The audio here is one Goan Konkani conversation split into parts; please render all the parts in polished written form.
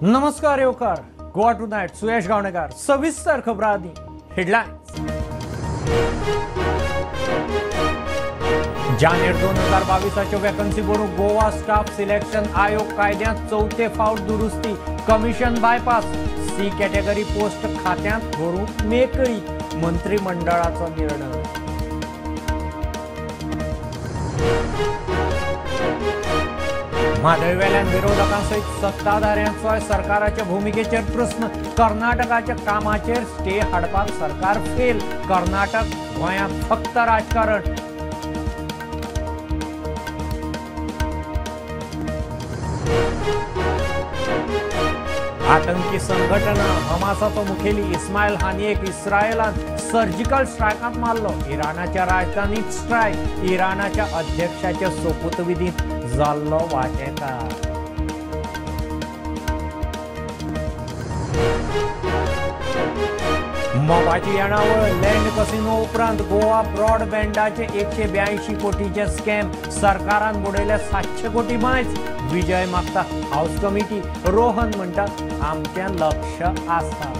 नमस्कार येवकार गोवा टू नायट सुयश गावणेकर सविस्तर खबरां आदी हेडलायन्स। जानेर 2022 वॅकन्सी भरूंक गोवा स्टाफ सिलेक्शन आयोग कायद्यांत चवथे फावट दुरुस्ती, commission bypass, C category post खात्यांत भरूंक मेकळी, मंत्रिमंडळाचो निर्णय। म्हादयवेल्यान विरोधकांसयत सत्ताधाऱ्यांचोय सरकाराच्या भुमिकेचेर प्रस्न, कर्नाटकाच्या कामाचेर स्टे हाडपाक सरकार फेल, कर्नाटक गोंयांत फक्त राजकारण। आतंकी संघटना हमासाचो मुखेली इस्मायल हानियेक इस्रायलान सर्जिकल स्ट्रायकांत मारलो, इराणाच्या राजधानीत स्ट्रायक, इराणाच्या अध्यक्षाच्या सोपूतविधींत जाल्लो वांटेकार। मोबाची येणावळ लँड कसिनो उपरांत गोवा ब्रॉडबँडाचे 182 कोटीचे स्कॅम, सरकारान बुडयले 700 कोटी मायज, विजय मागता हाऊस कमिटी, रोहन म्हणटा आमचें लक्ष आसा।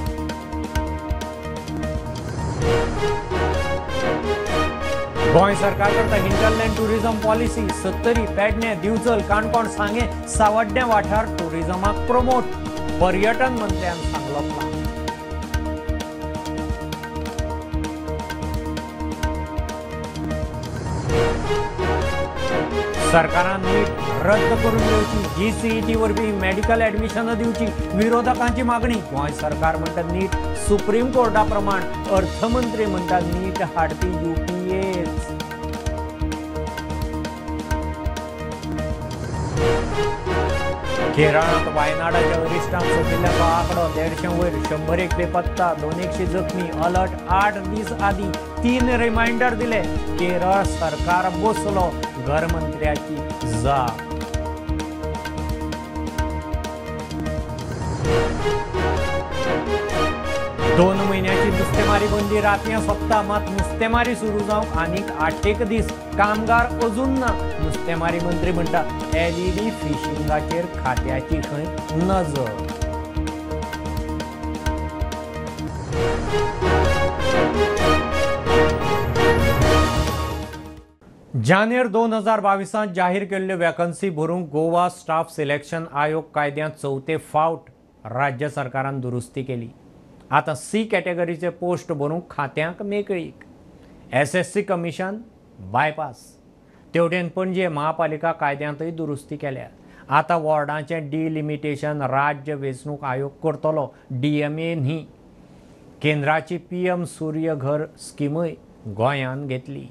गोंय सरकार करता hinterland tourism policy, Sattari, Pedne, Divchal, Canacona, Sanguem, Sawarde वाठार टुरिजमाक प्रमोट, पर्यटन मंत्र्यान सांगलो प्लान। सरकारान नीट रद्द करून दिवची, जीसीईटी वरवीं मेडिकल ऍडमिशनां दिवची, विरोधकांची मागणी। गोंय सरकार म्हणटा नीट सुप्रीम कोर्टा प्रमाण, अर्थमंत्री म्हणटा नीट हाडपी युपीएच। केरळांत वायनाडाच्या अरिश्टांत सोंपिल्ल्याचो आंकडो 150 वयर, 101 बेपत्ता, 200 जखमी, अलर्ट 8 दीस आदी 3 रिमायंडर दिले, केरळ सरकार बसलो, घरमंत्र्याची जाप। दोन म्हयन्याची नुस्तेमारी बंदी रातयां सोंपता, मात नुस्तेमारी सुरू जावंक आनीक 8 दीस, कामगार अजून ना, नुस्तेमारी मंत्री म्हणटा एलईडी फिशिंगाचेर खात्याची खंय नजर। जानेर 2022 जाहीर केल्ल्यो वॅकन्सी भरूंक गोवा स्टाफ सिलेक्शन आयोग कायद्यांत चवथे फावट राज्य सरकारान दुरुस्ती केली। आतां सी कॅटेगरीचे पोस्ट भरूंक खात्यांक मेकळीक, एसएससी कमिशन बायपास। तेवटेन पणजे महापालिका कायद्यांतय दुरुस्ती केल्या। आतां वॉर्डांचें डिलिमिटेशन राज्य वेंचणूक आयोग करतलो, डीएमए न्ही। केंद्राची पीएम सूर्य घर स्किमूय गोंयान घेतली।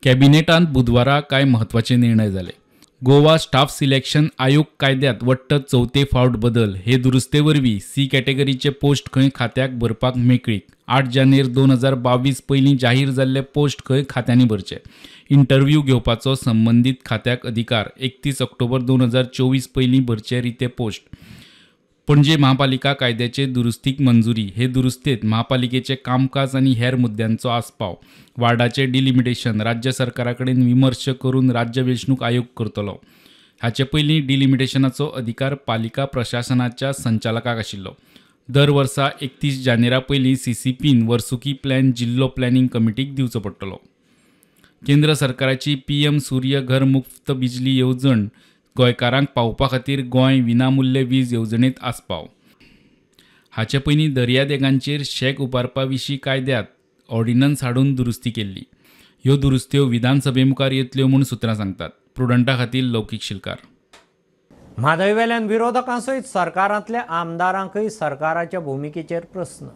कॅबिनेटांत बुधवारा कांय म्हत्वाचे निर्णय जाले। गोवा स्टाफ सिलेक्शन आयोग कायद्यांत वट्ट चवथे फावट बदल, हे दुरुस्ते वरवीं सी कॅटेगरीचे पोस्ट खंय खात्याक भरपाक मेकळीक। 8 जानेर 2022 पयलीं जाहीर जाल्ले पोस्ट खंय खात्यांनी भरचे, इंटरव्यू घेवपाचो संबंदीत खात्याक अधिकार, 31 ऑक्टोबर 2024 पयलीं भरचे रिते पोस्ट। पणजे महापालिका कायद्याचे दुरुस्तीक मंजुरी, हे दुरुस्तेत महापालिकेचे कामकाज आनी हेर मुद्द्यांचो आस्पाव, वार्डाचे डिलिमिटेशन राज्य सरकारा कडेन विमर्श करून राज्य वेंचणूक आयोग करतलो। हाचे पयलीं डिलिमिटेशनाचो अधिकार पालिका प्रशासनाच्या संचालकाक आशिल्लो। दर वर्सा 31 जानेरा पयलीं सीसीपीन वर्सुकी प्लॅन जिल्लो प्लॅनिंग कमिटीक दिवचो पडटलो। केंद्र सरकाराची पीएम सूर्य घर मुफ्त बिजली येवजण गोंयकारांक पावोवपा खातीर गोंय विनामूल्य वीज येवजणेंत आस्पाव। हाचे पयलीं दर्यादेगांचेर शॅक उबारपा विशीं कायद्यांत ऑर्डिनन्स हाडून दुरुस्ती केल्ली। ह्यो दुरुस्त्यो विधानसभे मुखार येतल्यो म्हूण सुत्रां सांगतात। प्रुडंटा खातीर लौकीक शिलकार। म्हादयवेल्यान विरोधकांसयत सरकारांतल्या आमदारांकय सरकाराच्या भुमिकेचेर प्रस्न।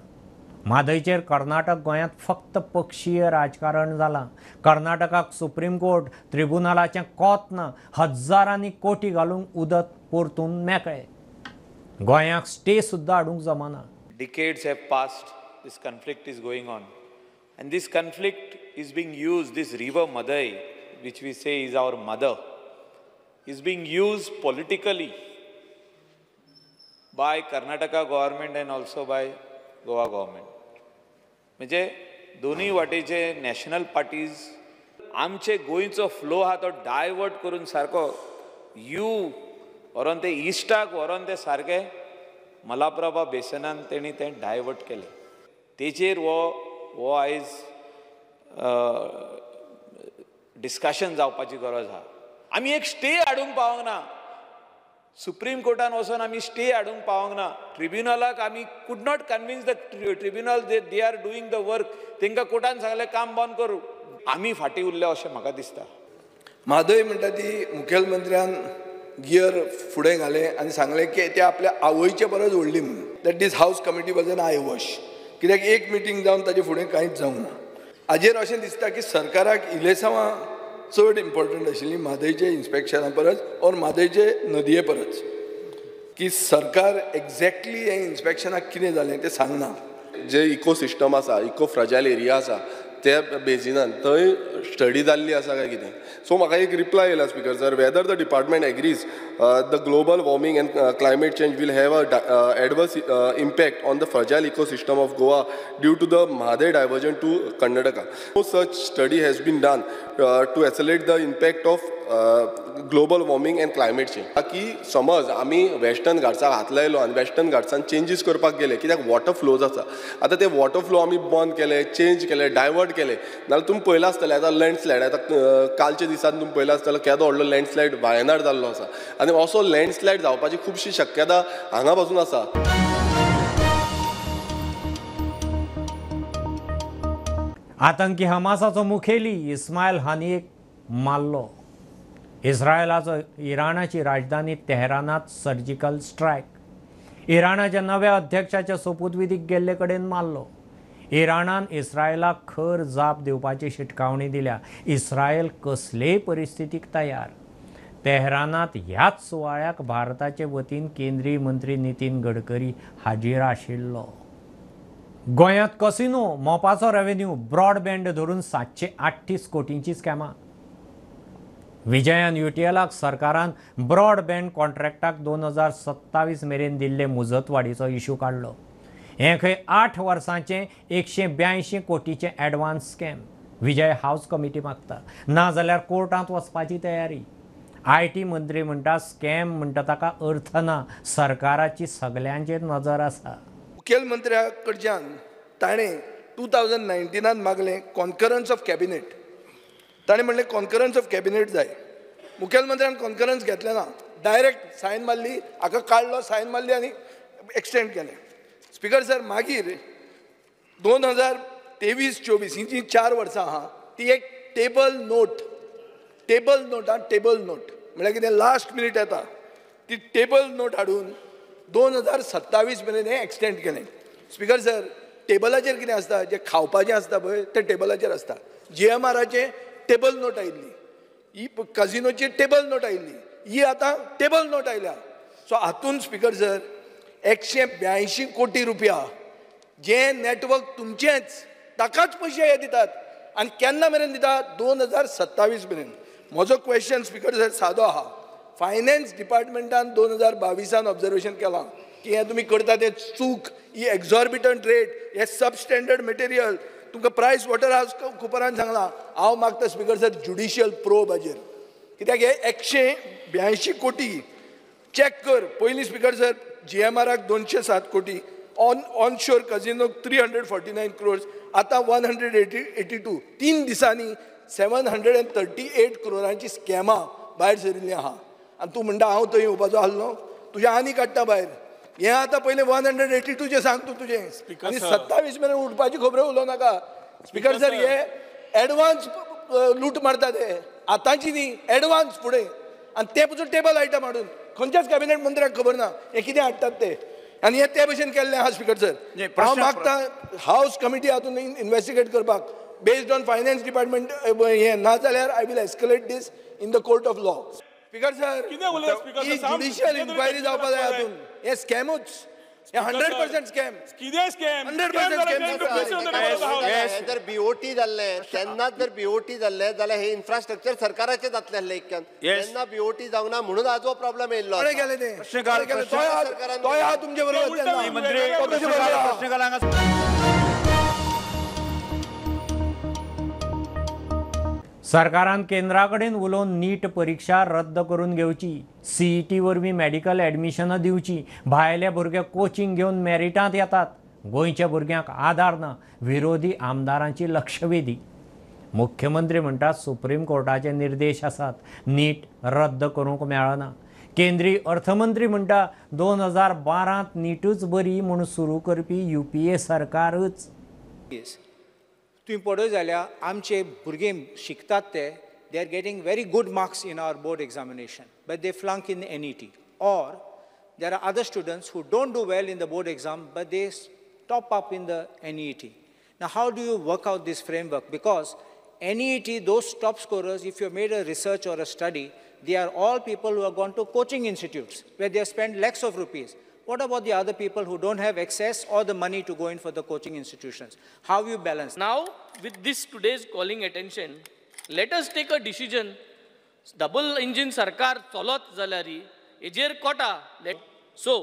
म्हादयचेर कर्नाटक गोंयांत फक्त पक्षीय राजकारण जालां। कर्नाटकाक सुप्रीम कोर्ट ट्रिब्युनलाचें कोत ना, हजारांनी कोटी घालूंक उदक परतून मेकळे, गोंयाक स्टे सुद्दां हाडूंक जमना। Decades have passed, this conflict is going on, and this conflict is being used, this river Mhadei, which we say is our mother, is being used politically by Karnataka government and also by Goa government. म्हणजे दोन्ही वाटेचे नॅशनल पार्टीज आमचे गोंयचो फ्लो आहा तो डायवर्ट करून सारको you व्हरोन ते इस्टाक व्हरोन ते सारके मलाप्रभा बेसनान तेणी तें डायवर्ट केलें. तेजेर हो हो आयज डिस्कशन जावपाची गरज आहा. आमी एक स्टे हाडूंक पावोंक ना, सुप्रीम कोर्टान वचोन आमी स्टे हाडूंक पावोंक ना. ट्रिब्युनलाक आमी could not convince the tribunal they are doing the work. तांकां कोर्टान सांगलें काम बंद करूं. आमी फाटीं उरले अशें म्हाका दिसता. म्हादय म्हणटा ती मुखेलमंत्र्यान गियर फुडें घालें आनी सांगलें की ते आपल्या आवयचे परस व्हडली म्हणून. That this house committee was an eye wash. कित्याक एक मिटींग जावन ताजे फुडें कांयच जावंक ना. हाजेर अशें दिसता की सरकाराक इलेसांवां चड इम्पॉर्टंट आशिल्ली म्हादयचे इन्स्पेक्शना परस ऑर म्हादयचे नदये परस, की सरकार एक्झॅक्टली हें इन्स्पेक्शनाक कितें जालें तें सांगना. जे इकोसिस्टम आसा, इको फ्रजायल एरिया आसा त्या बेजिनान थंय स्टडी जाल्ली आसा काय कितें. सो म्हाका एक रिप्लाय येयला speaker sir, whether the department agrees the global warming and climate change will have a adverse impact on the fragile ecosystem of Goa due to the Mhadei diversion to Karnataka. No such study has been done to accelerate the impact of global warming and climate change. की समज आमी वेस्टर्न घाट्साक हात लायलो आनी वेस्टर्न घाट्सान चेंजीस करपाक गेले, कित्याक वॉटर फ्लोज आसा, आतां ते वॉटर फ्लो आमी बंद केले, चेंज केले, डायवर्ट केले, नाल्यार तुमी पळयलां आसतलें आतां लँडस्लायड, आतां कालच्या दिसान तुमी पळयलां आसतलें केदो व्हडलो लँडस्लायड वायनाड जाल्लो आसा आनी असो लँडस्लायड जावपाची खुबशी शक्यता हांगा पासून आसा. आतंकी हमासाचो मुखेली इस्मायल हानियेक मारलो. इस्रायलाचो इराणाची राजधानी तेहरानात सर्जिकल स्ट्रायक. इराणाच्या नव्या अध्यक्षाच्या सोपूतविधीक गेल्ले कडेन मारलो. इराणान इस्रायलाक खर जाप दिवपाची शिटकावणी दिल्या. इस्रायल कसलेय परिस्थितीक तयार. तेहरानात ह्याच सुवाळ्याक भारताचे वतीन केंद्रीय मंत्री नितीन गडकरी हाजीर आशिल्लो. गोंयांत कसिनो, मोपाचो रेव्हेन्यू, ब्रॉडबँड धरून 738 कोटींची स्कॅमां. विजयान युटीएलाक सरकारान ब्रॉडबँड कॉन्ट्रॅक्टाक 2027 मेरेन दिल्ले मुजतवाडीचो इशू काडलो. हें खंय 8 वर्सांचें 182 कोटीचें advance scam. Vijay house committee मागता, नाजाल्यार कोर्टांत वचपाची तयारी. I T मंत्री म्हणटा स्कॅम म्हणटा ताका अर्थ ना, सरकाराची सगल्यांचेर नजर आसा. मुखेलमंत्र्या कडच्यान ताणें 2019 मागलें कॉन्करन्स ऑफ कॅबिनेट. ताणें म्हणलें कॉन्करन्स ऑफ कॅबिनेट जाय. मुखेलमंत्र्यान कॉन्करन्स घेतलें ना, डायरेक्ट सायन मारली, हाका काडलो, सायन मारली आनी एक्सटेंड केलें. स्पीकर सर, मागीर 2023-24 ही जी 4 वर्सां आहा ती एक टेबल नोट, टेबल नोट आं, टेबल नोट म्हळ्यार कितें लास्ट मिनीट येता ती टेबल नोट हाडून 2027 मेरेन हें एक्सटेंड केलें. स्पीकर सर, टेबलाचेर कितें आसता, जें खावपाचें आसता पळय तें टेबलाचेर आसता. जीएमआराचें टेबल नोट आयिल्ली, ही कजिनोची टेबल नोट आयिल्ली, ही आतां टेबल नोट आयल्या. सो हातून स्पीकर सर 182 कोटी रुपया जे नेटवर्क तुमचेंच ताकाच पयशे हे दितात आनी केन्ना मेरेन दितात, 2027 मेरेन. म्हजो क्वेश्चन स्पीकर सर सादो आहा, फायनान्स डिपार्टमेंटान 2022 ऑब्जर्वेशन केलां की हें तुमी करता तें चूक, ही एक्झॉर्बिटंट रेट, हें सबस्टँडर्ड मटेरियल, तुमकां प्रायस वॉटर हावस कुपरान सांगलां. हांव मागता स्पीकर सर ज्युडिशियल प्रोब हाजेर, कित्याक हे 182 कोटी चॅक कर. पयलीं स्पीकर सर जीएमआराक 207 कोटी, ऑनशोर कजिनोक 349 क्रोर्स, आतां 182. 3 दिसांनी 738 क्रोरांची स्कॅमां भायर सरिल्लीं आहा. आनी तूं म्हणटा हांव थंय येवपाचो आसलो, तुजें आनी काडटा भायर. हें आतां पयलें 182चें सांग तूं तुजें, आनी 27 मेरेन उठपाची खबरो उलोवं नाका. स्पीकर सर, हे एडवान्स लूट मारता ते, आतांची न्ही, एडवान्स फुडें. आनी ते पसून टेबल आयटम हाडून खंयच्याच कॅबिनेट मंत्र्याक खबर ना हें कितें हाडटात ते, आनी हें ते भशेन केल्लें आहा. स्पीकर सर, हांव मागता हावस कमिटी हातून इन्वेस्टिगेट करपाक बेस्ड ऑन फायनान्स डिपार्टमेंट हें, नाजाल्यार I will escalate this in the court of law. Speaker sir, he judicial inquiry जावपा जाय हातून. हें स्कॅमूच, हें 100% स्कॅम. कितें स्कॅम? 100% स्कॅम. जर बीओटी जाल्लें तेन्नाच, जर बीओटी जाल्लें जाल्यार हें इन्फ्रास्ट्रक्चर सरकाराचें जातलें आसलें इतक्यान. तेन्ना बीओटी जावंक ना म्हणून आज हो प्रॉब्लम येयल्लो. कोणें केलें तें? तोय आहा तुमचे बरोबर. सरकारान केंद्रा कडेन उलोवन नीट परिक्षा रद्द करून घेवची, सीईटी वरवीं मेडिकल एडमिशनां दिवची. भायले भुरगे कोचिंग घेवन मेरिटांत येतात, गोंयच्या भुरग्यांक आदार ना. विरोधी आमदारांची लक्षवेधी. मुख्यमंत्री म्हणटात सुप्रीम कोर्टाचे निर्देश आसात, नीट रद्द करूंक मेळना. केंद्रीय अर्थमंत्री म्हणटा 2012 नीटूच बरी म्हूण सुरू करपी यूपीए सरकारच. तुवें पळय जाल्यार आमचे भुरगे शिकतात ते they are getting very good marks in our board examination but they flunk in NET. Or there are other students who don't do well in the board exam but they top up in the NET. Now, how do you work out this framework? Because NET, those top scorers, if you made a research or a study, they are all people who have gone to coaching institutes where they have spent lakhs of rupees. What about the other people who don't have access or the money to go in for the coaching institutions? How you balance? Now, with this today's calling attention, let us take a decision. Double engine sarkar chalot jalari, ejer quota. So,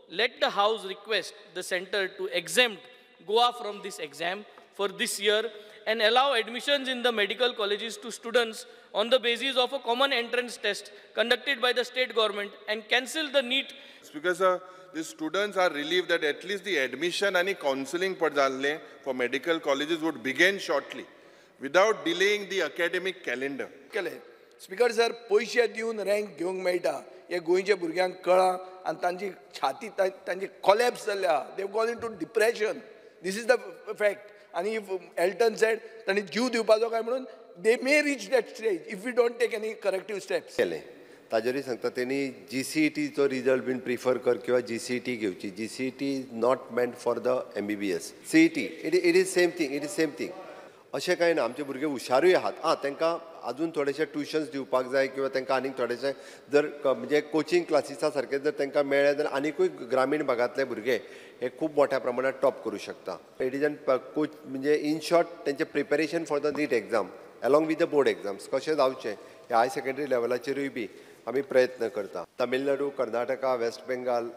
let the House request the center to exempt Goa from this exam for this year and allow admissions in the medical colleges to students on the basis of a common entrance test conducted by the state government and cancel the NEET. Speaker sir, the students are relieved that at least the admission and counseling for medical colleges would begin shortly without delaying the academic calendar. Speaker sir, पैशे दिवन रँक घेवंक मेळटा हे गोंयच्या भुरग्यांक कळ्ळां आनी तांची छाती तांची कॉलॅप्स जाल्या. They gone into depression. This is the fact. आनी if Elton said तांणी जीव दिवपाचो काय म्हणून they may reach that stage if we don't take any corrective steps. केलें ताजेरूय सांगता तेणी जीसीईटीचो रिजल्ट बीन प्रिफर कर किंवा जीसीईटी घेवची. GCET is not meant for the MBBS. CET it is same thing, it is same thing. अशें कांय ना, आमचे भुरगे हुशारूय आहात. आं, तांकां अजून थोडेशे ट्युशन्स दिवपाक जाय किंवा तांकां आनीक थोडेशे जर म्हणजे कोचिंग क्लासीसा सारके जर तांकां मेळ्ळे जाल्यार आनिकूय ग्रामीण भागांतले भुरगे हे खूब मोठ्या प्रमाणात टॉप करूं शकता. It is an coach म्हणजे इन शॉर्ट तांचें preparation for the NEET exam along with the board exams कशें जावचें हे हायर सेकेंडरी लेवलाचेरूय बी आमी प्रयत्न करता. तमिळनाडू, कर्नाटका, वेस्ट बेंगाल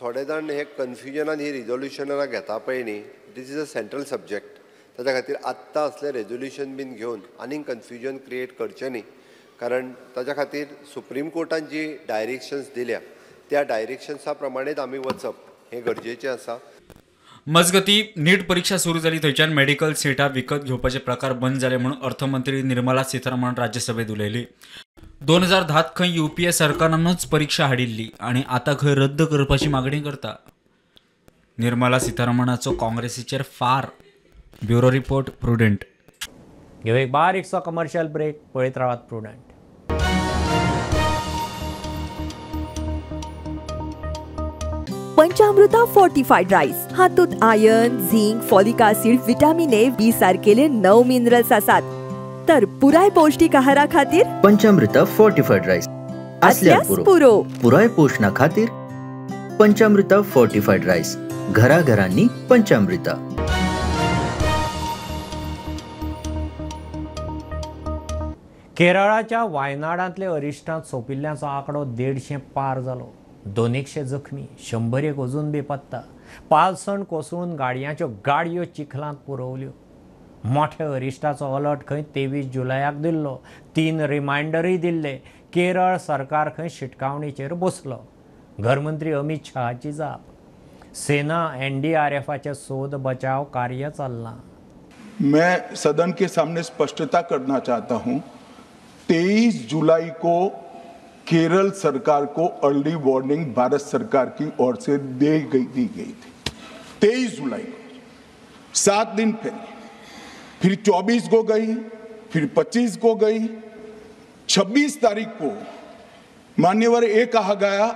थोडे जाण हे कन्फ्युजनान ही रिजोल्युशनां घेता पळय न्ही. This is a central subject. ताच्या खातीर आत्तां असलें रेजोल्युशन बीन घेवन आनीक कन्फ्युजन क्रिएट करचें न्ही, कारण ताच्या खातीर सुप्रीम कोर्टान जी डायरेक्शन्स दिल्या त्या डायरेक्शन्सा प्रमाणेच आमी वचप हें गरजेचें आसा. मजगती नीट परीक्षा सुरू जाली थंयच्यान मेडिकल सिटां विकत घेवपाचे प्रकार बंद जाले म्हणून अर्थमंत्री निर्मला सीतारामन राज्यसभेत उलयली. 2010 खंय यूपीए सरकारानूच परीक्षा हाडिल्ली आनी आतां खंय रद्द करपाची मागणी करता. निर्मला सीतारामनाचो काँग्रेसीचेर फार. Bureau report, Prudent. घेऊ एक बारीकसो कमर्शियल ब्रेक. पळयत रावात प्रुडंट. पंचामृता फोर्टिफाईड राईस हातूंत iron, zinc, folic acid, vitamin A, B सारकेले 9 मिनरल्स आसात. तर पुराय पौष्टिक आहारा खातीर पंचामृता फोर्टिफाईड राईस आसल्यार पुरो. पुराय पोषणा खातीर पंचामृता फोर्टिफाईड राईस, घराघरांनी पंचामृता. केरळाच्या वायनाडांतले अरिश्टांत सोंपिल्ल्यांचो आंकडो 150 पार जालो. 200 जखमी, 100 अजून बेपत्ता. पालसण कोसळून गाडयांच्यो गाडयो चिखलांत पुरवल्यो. मोठ्या अरिश्टाचो अलर्ट खंय 23 जुलयाक दिल्लो. 3 रिमायंडरूय दिल्ले. केरळ सरकार खंय शिटकावणीचेर बसलो. घरमंत्री अमित शहाची जाप. सेना एनडीआरएफाचे सोद बचाव कार्य चल्लां. मैं सदन के सामने स्पष्टता करना चाहता हूं, 23 जुलाई को केरल सरकार को अर्ली वार्निंग भारत सरकार की ओर से दी गई थी. 23 जुलाई को, 7 दिन पहले, फिर 24 को गई, फिर 25 को गई, 26 तारीख को मान्यवर ये कहा गया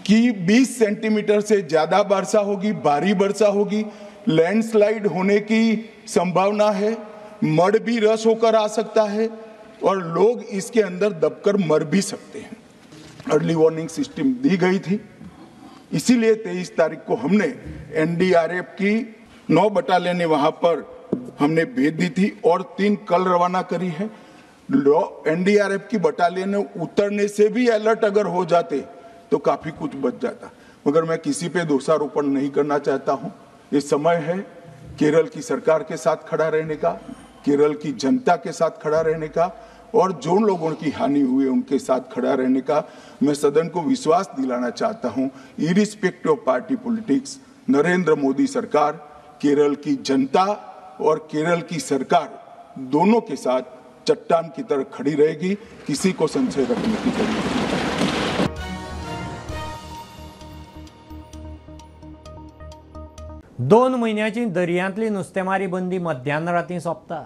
कि 20 सेंटीमीटर से ज्यादा वर्षा होगी, भारी वर्षा होगी, लैंडस्लाइड होने की संभावना है, मड भी रस होकर आ सकता है और लोग इसके अंदर दबकर मर भी सकते हैं। अर्ली वार्निंग सिस्टम दी गई थी, इसीलिए 23 तारीख को हमने एनडीआरएफ की 9 बटालियनें वहां पर हमने भेज दी थी और 3 कल रवाना करी है। एनडीआरएफ की बटालियनें उतरने से भी अलर्ट अगर हो जाते तो काफी कुछ बच जाता, मगर मैं किसी पे दोषारोपण नहीं करना चाहता हूं। ये समय है केरल की सरकार के साथ खड़ा रहने का। केरल की जनता के साथ खड़ा रहने का और जो लोगों की हानि हुई उनके साथ खड़ा रहने का मैं सदन को विश्वास दिलाना चाहता हूं। Irrespective of party politics, Narendra Modi सरकार केरल की जनता और केरल की सरकार दोनों के साथ चट्टान की तरह खड़ी रहेगी। किसी को संशय रखने की जरूरत नहीं। 2 म्हयन्याची दर्यांतली नुस्तेमारी बंदी मध्यान राती सोंपता।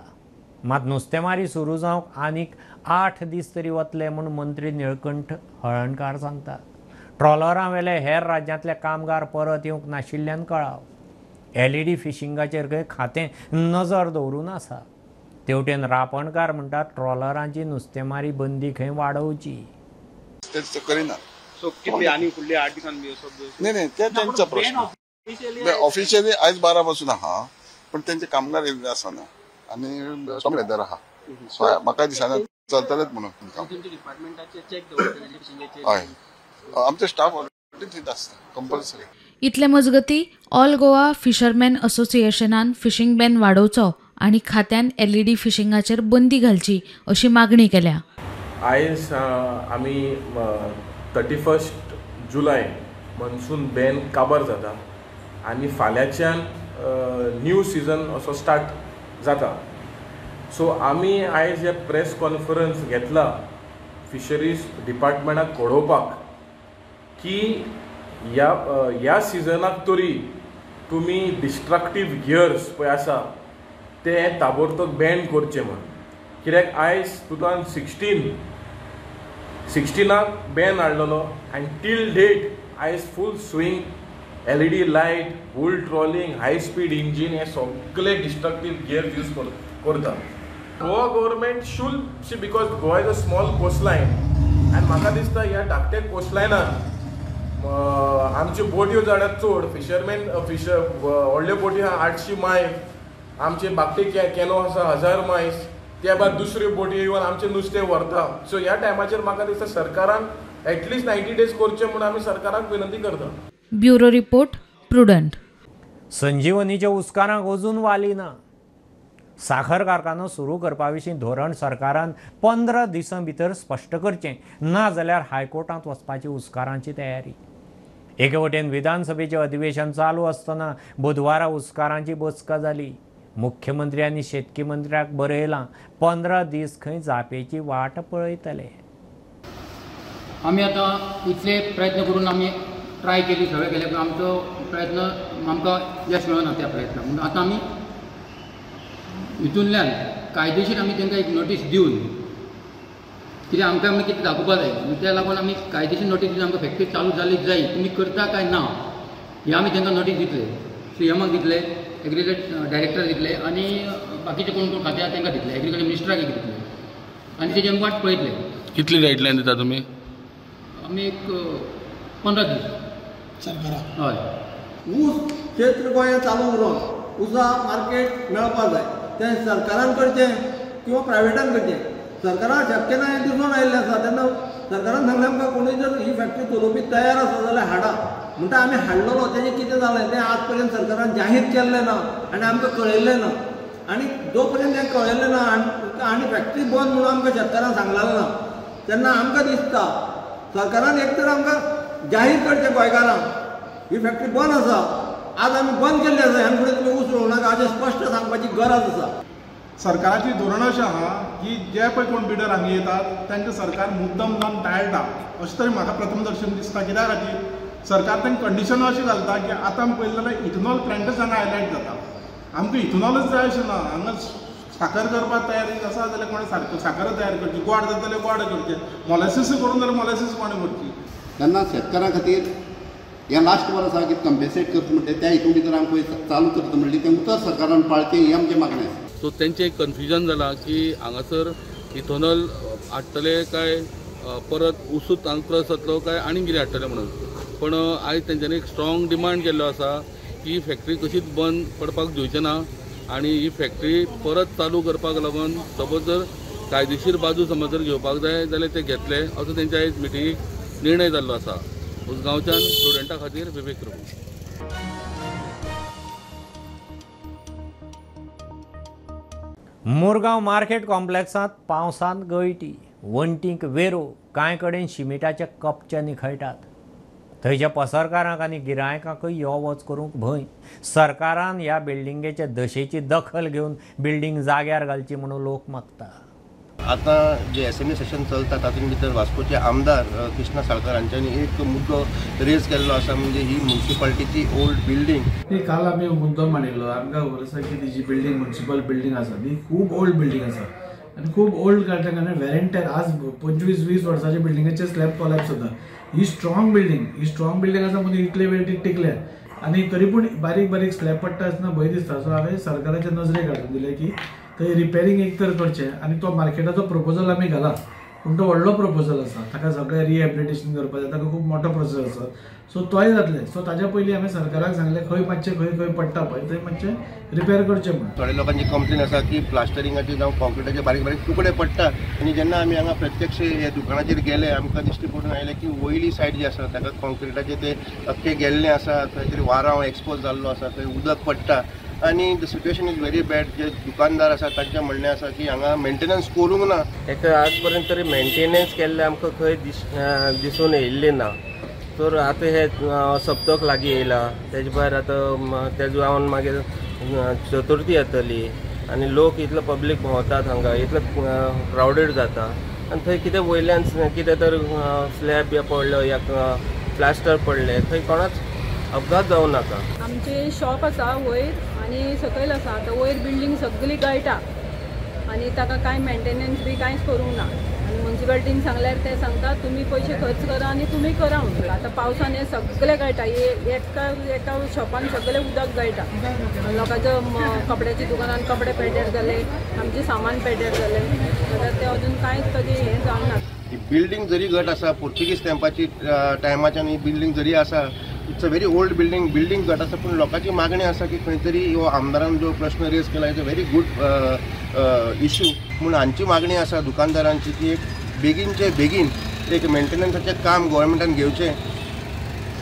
मात नुस्तेमारी सुरू जावंक आनीक 8 दीस तरी वतले म्हूण मंत्री निळकंठ हळर्णकार सांगता। ट्रॉलरां वेले हेर राज्यांतले कामगार परत येवंक नाशिल्ल्यान कळाव। एलईडी फिशिंगाचेर खंय खातें नजर दवरून आसा। तेवटेन रापणकार म्हणटात ट्रॉलरांची नुस्तेमारी बंदी खंय वाडोवची। करिना नाही, ते त्यांचा प्रश्न। ऑफिशियली आयज 12 पासून आहा, पण त्यांचे कामगार येयल्ले आसना आनी वेदर आहा, सो म्हाका दिसना चलतलेच म्हणून काम। हय, आमचे स्टाफ ऑलरेडी थंय आसता कंपल्सरी। इतले मजगती ऑल गोवा फिशरमॅन असोसिएशनान फिशिंग बॅन वाडोवचो आनी खात्यान एलईडी फिशिंगाचेर बंदी घालची अशी मागणी केल्या। आयज आमी 31 जुलय मनसून बॅन काबार जाता आनी फाल्यांच्यान न्यू सिजन असो स्टार्ट जाता। सो आमी आयज हे प्रेस कॉन्फरन्स घेतला फिशरीज डिपार्टमेंटाक कळोवपाक की ह्या सिजनाक तरी तुमी डिस्ट्रक्टीव गियर्स पळय आसा ते ताबडतोब बॅन करचे म्हूण। कित्याक आयज 2016 बॅन हाडलेलो आनी टील डेट आयज full swing LED light, bull trawling, high speed engine हे सगळे डिस्ट्रक्टीव गियर्स यूज करता। Goa government should see, because Goa is a small coastline आनी म्हाका दिसता ह्या धाकट्या कोस्टलायनान आमच्यो बोटयो जाल्यात चड, फिशरमॅन व्हडल्यो बोटी आहा 800 मायल, आमचे बाकटे कॅनो आसा 1000 मायल्स, त्या भायर दुसऱ्यो बोटी येवन आमचें नुस्तें व्हरता। सो ह्या टायमाचेर म्हाका दिसता सरकारान एटलिस्ट 90 डेज करचे म्हूण आमी सरकाराक विनंती करता। Bureau report, Prudent. संजीवनीच्या उस्कारांक अजून वाली ना। साखर कारखानो सुरू करपा विशीं धोरण सरकारान 15 दिसां भितर स्पश्ट करचें, ना जाल्यार हायकोर्टांत वचपाची उस्कारांची तयारी। एके वटेन विधानसभेचें अधिवेशन चालू आसतना बुधवारा उस्कारांची बसका जाली। मुख्यमंत्री आनी शेतकी मंत्र्याक बरयलां 15 दीस खंय जापेची वाट पळयतले। आमी आतां इतले प्रयत्न करून आमी ट्राय केली, सगळें केलें, पूण आमचो प्रयत्न आमकां यश मेळना त्या प्रयत्नाक। म्हणून आतां आमी हितूंतल्यान कायदेशीर आमी तांकां एक नोटीस दिवन, कित्याक आमकां आमी कितें दाखोवपा जाय, त्या लागून आमी कायदेशीर नोटीस दिवन आमकां फॅक्टरी चालू जाली जाय, तुमी करता काय ना हे आमी तांकां नोटीस दितले, सीएमाक दितले, एग्रीकल्चर डायरेक्टर दितले आनी बाकीचे कोण कोण खाते आसा तांकां दितले, एग्रीकल्चर मिनिस्टराक एक दितले आनी तेजी आमी वाट पळयतले। कितली गायडलायन दिता तुमी? आमी एक 15 दीस सरकाराक। हय, ऊस क्षेत्र गोंयांत चालू उरोन ऊसा मार्केट मेळपा जाय, तें सरकारान करचें किंवा प्रायवेटान करचें। सरकारान शक्य ना हें दिसून आयिल्लें आसा, तेन्ना सरकारान सांगलें आमकां कोणूय जर ही फॅक्टरी चलोवपी तयार आसा जाल्यार हाडा म्हणटा, आमी हाडलेलो तेजें कितें जालें तें आज पर्यंत सरकारान जाहीर केल्लें ना आनी आमकां कळयल्लें ना, आनी जो पर्यंत तें कळयल्लें ना आनी फॅक्टरी बंद म्हणून आमकां शेतकारांक सांगलें ना, तेन्ना आमकां दिसता सरकारान एक तर आमकां जाहीर करचें गोंयकारांक ही फॅक्टरी बंद आसा, आज आमी बंद केल्ली आसा, ह्यान फुडें तुमी ऊस रोवं नाका अशें स्पश्ट सांगपाची गरज आसा। सरकाराची धोरण अशें आहा की जे पळय कोण बिडर हांगा येतात तांकां सरकार मुद्दम जावन टाळटा अशें तरी म्हाका प्रथम दर्शन दिसता। कित्या खातीर सरकार तांकां कंडिशनां अशें घालता की आतां आमी पळयलें जाल्यार इथेनॉल प्लॅन्टच हांगा हायलायट जाता, आमकां इथेनॉलच जाय अशें ना, हांगा साकर करपाक तयारी आसा जाल्यार कोणें साकर तयार करची, गोड जाता जाल्यार गोड करचें, मोलासीस करूंक जाल्यार मोलासीस कोणें करची। तेन्ना शेतकारां खातीर हें लास्ट वर्स आसा की कंपेन्सेट करता म्हणटा त्या हितून भितर आमकां चालू करता म्हणली तें उतर सरकारान पाळचें हें आमचें मागणें आसा। सो तेंचें एक कन्फ्युजन जालां की हांगासर इथेनॉल हाडटले काय परत उसूच हांगा क्रस जातलो काय आनी कितें हाडटले म्हणून, पण आयज तेंच्यांनी एक स्ट्रॉंग डिमांड केल्लो आसा की फॅक्टरी कशीच बंद पडपाक दिवचें ना आनी ही फॅक्टरी परत चालू करपाक लागून सपोज जर कायदेशीर बाजू समज जर घेवपाक जाय जाल्यार ते घेतले असो तेंच्या आयज मिटिंगेक निर्णय जाल्लो आसा। उसगांवच्यान स्टुडंटा खातीर विवेक प्रभू। मुरगांव मार्केट कॉम्प्लेक्सांत पावसांत गळटी, वण्टींक वेरो, कांय कडेन शिमिटाचे कपचे निखळटात. थंयच्या पसरकारांक आनी गिरायकांकय यो वच करूंक भंय. सरकारान ह्या बिल्डिंगेचे दशेची दखल घेवन बिल्डिंग जाग्यार घालची म्हणून लोक मागता. आतां जे असेंब्ली सेशन चलता तातूंत भितर वास्कोचे आमदार कृष्णा साळकार हांच्यांनी एक मुद्दो रेज केल्लो आसा, म्हणजे ही म्युनिसिपालिटीची ओल्ड बिल्डींग. काल आमी मुद्दो मांडिल्लो, आमकां खबर आसा की ती जी बिल्डींग म्युनिसिपल बिल्डींग आसा ती खूब ओल्ड बिल्डींग आसा आनी खूब ओल्ड काडल्या कारणान वेरेंटर आज 25-20 वर्साच्या बिल्डिंगेचे स्लॅब कोलॅप्स जाता. ही स्ट्रॉंग बिल्डींग, ही स्ट्रॉंग बिल्डींग आसा म्हणून इतले वेळ ती टिकल्या आनी तरी पूण बारीक बारीक स्लॅब पडटा आसतना भंय दिसता. सो हांवें सरकाराच्या नजरेक हाडून दिलें की थंय रिपेरींग एक तर करचें आनी तो मार्केटाचो प्रपोजल आमी घाला, पूण तो व्हडलो प्रपोजल आसा, ताका सगळें रिहेबिलिटेशन करपाक जाय, ताका खूब मोठो प्रोसेस आसा, सो तोय जातलें. सो ताज्या पयलीं हांवें सरकाराक सांगलें खंय मातशें खंय खंय पडटा पळय थंय मातशें रिपेर करचें म्हणून. थोड्या लोकांची कंप्लेन आसा की प्लास्टरिंगाचे जावं कॉन्क्रिटाचे बारीक बारीक तुकडे पडटा आनी जेन्ना आमी हांगा प्रत्यक्ष ह्या दुकानाचेर गेले आमकां दिश्टी पडून आयलें की वयली सायड जी आसा ताका कॉन्क्रिटाचे ते अख्खे गेल्ले आसा, खंय तरी वारांव एक्सपोज जाल्लो आसा, थंय उदक पडटा आनी the situation is very bad. जे दुकानदार आसा तांचें म्हणणें आसा की हांगा मेंटेनन्स करूंक ना. ताका आज पर्यंत तरी मेंटेनन्स केल्लें आमकां खंय दिसून येयल्लें ना. तर आतां हे सप्तक लागीं येयला, तेजे भायर आतां तेज जावन मागीर चतुर्थी येतली आनी लोक इतलो पब्लीक भोंवतात हांगा, इतलो क्रावडेड जाता आनी थंय कितें वयल्यान कितें तर स्लॅब पडलो या प्लास्टर पडलें थंय कोणाच अपघात जावं नाका. आमचें शॉप आसा वयर आनी सकयल आसा. आतां वयर बिल्डींग सगळी गळटा आनी ताका कांय मेंटेनन्स बी कांयच करूंक ना आनी म्युनिसिपालिटीन सांगल्यार ते सांगता तुमी पयशे खर्च करा आनी तुमी करा म्हणटा. आतां पावसान हें सगळें गळटा, एका एका शॉपान सगळें उदक गळटा, लोकांच्या कपड्याच्या दुकानान कपडे पेड्ड्यार जाले, आमचें सामान पेड्ड्यार जालें. आतां तें अजून कांयच ताजें हें जावंक ना. ही बिल्डींग जरी घट आसा, पोर्तुगीज तेंपाची टायमाच्यान ही बिल्डींग जरी आसा, it's a very old building, building घट आसा, पूण लोकांची मागणी आसा की खंय तरी हो आमदारान जो प्रश्न रेज केला it's a very good issue. म्हूण हांची मागणी आसा दुकानदारांची की एक बेगीनचे बेगीन एक मेंटेनन्साचें काम गव्हर्मेंटान घेवचें.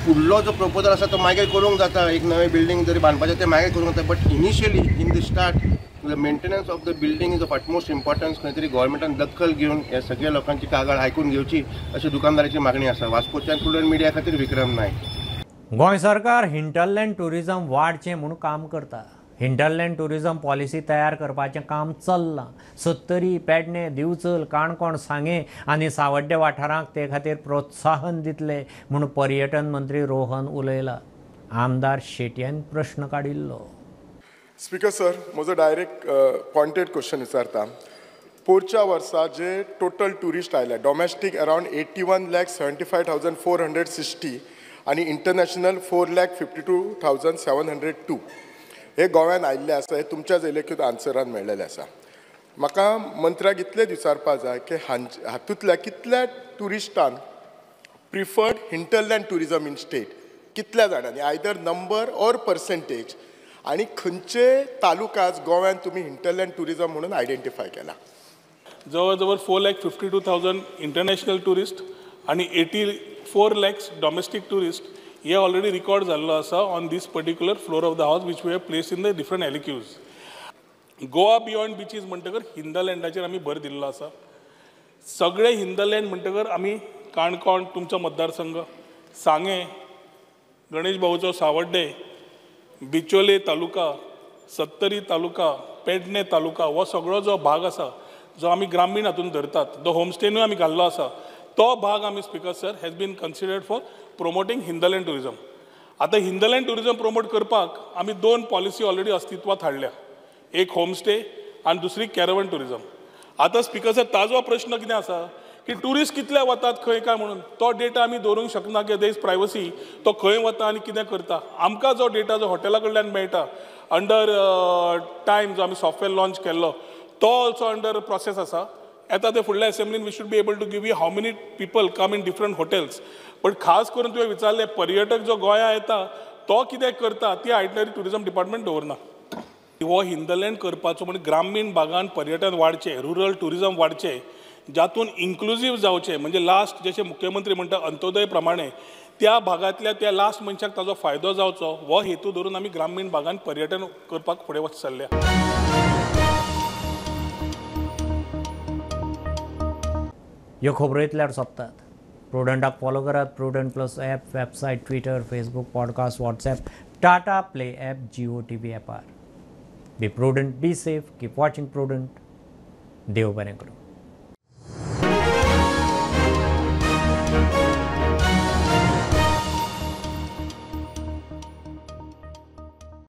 फुडलो जो प्रपोजल आसा तो मागीर करूंक जाता, एक नवें बिल्डींग जरी बांदपाचें तें मागीर करूंक जाता, but initially in the start the maintenance of the building is of utmost importance. खंय तरी गव्हर्मेंटान दखल घेवन ह्या सगळ्या लोकांची कागाळ आयकून घेवची अशी दुकानदाराची मागणी आसा. वास्कोच्यान प्रुडंट मिडिया खातीर विक्रम नायक. गोंय सरकार हिंटरलँड टुरिझम वाडचें म्हूण काम करता. हिंटरलँड टुरिझम पॉलिसी तयार करपाचें काम चल्लां. सत्तरी, पेडणे, दिवचल, काणकोण, सांगें आनी सावड्डे वाठारांक ते खातीर प्रोत्साहन दितले म्हूण पर्यटन मंत्री रोहन उलयला. आमदार शेटयान प्रश्न काडिल्लो. स्पीकर सर, म्हजो डायरेक्ट पॉयंटेड क्वेश्चन विचारता. पोरच्या वर्सा जे टोटल ट्युरिस्ट आयले डोमेस्टीक अरावंड 81,75,460 आनी इंटरनॅशनल 4,52,702 हे गोव्यान आयिल्ले आसा. हे तुमच्याच लेखीत आन्सरान मेळ्ळेलें आसा. म्हाका मंत्र्याक इतलेंच विचारपाक जाय की हातूंतल्या कितल्या ट्युरिस्टान preferred hinterland tourism in state, कितल्या जाणांनी, आयदर नंबर ऑर पर्सेंटेज, आनी खंयचे तालुकाच गोव्यान तुमी हिंटरलँड टुरिजम म्हणून आयडेंटिफाय केला? जवळ जवळ 4,52,000 इंटरनॅशनल ट्युरिस्ट आनी 84 lakhs domestic tourist हे ऑलरेडी रिकॉर्ड जाल्लो आसा on this particular floor of the house which we have place in the different LQs. Goa beyond beaches म्हणटकर हिंदलँडाचेर आमी भर दिल्लो आसा. सगळे हिंदलँड म्हणटकर आमी काणकोण तुमचो मतदारसंघ, सांगें, गणेश भाऊचो सावड्डे, बिचोले तालुका, सत्तरी तालुका, पेडणे तालुका, हो सगळो जो भाग आसा जो आमी ग्रामीण हातून धरतात, जो होमस्टेनूय आमी घाल्लो आसा, तो भाग आमी speaker sir has been considered for promoting hinterland tourism. आतां हिंदलँड ट्युरिजम प्रमोट करपाक आमी दोन पॉलिसी ऑलरेडी अस्तित्वात हाडल्या, एक होमस्टे आनी दुसरी कॅरवन ट्युरिजम. आतां स्पीकर सर ताजो प्रश्न कितें आसा की ट्युरिस्ट कितले वतात खंय काय म्हणून तो डेटा आमी दवरूंक शकना, की there is privacy, तो खंय वता आनी कितें करता. आमकां जो डेटा जो हॉटेला कडल्यान मेळटा अंडर टायम जो आमी सॉफ्टवेअर लॉन्च केल्लो तो ऑल्सो अंडर प्रोसेस आसा. येता ते फुडल्या असेंब्लीन we should be able to give you how many people come in different hotels. But खास करून तुवें विचारलें पर्यटक जो गोंया येता तो कितें करता ती आयटनरी ट्युरिजम डिपार्टमेंट दवरना. हो हिंदलँड करपाचो म्हणजे ग्रामीण भागान पर्यटन वाडचें, रुरल ट्युरिजम वाडचें, जातून इन्क्लुजीव जावचें, म्हणजे लास्ट जशें मुख्यमंत्री म्हणटा अंत्योदय प्रमाणे त्या भागांतल्या त्या लास्ट मनशाक ताजो फायदो जावचो हो हेतू धरून आमी ग्रामीण भागान पर्यटन करपाक फुडें वच चल्ल्या. ह्यो खबरो इतल्यार सोंपतात. प्रुडंटाक फॉलो करात. Prudent plus app, website, Twitter, Facebook, podcast, WhatsApp, Tata Play app, Jio TV ॲपार. Be prudent, be safe, keep watching Prudent. देव बरें करूं.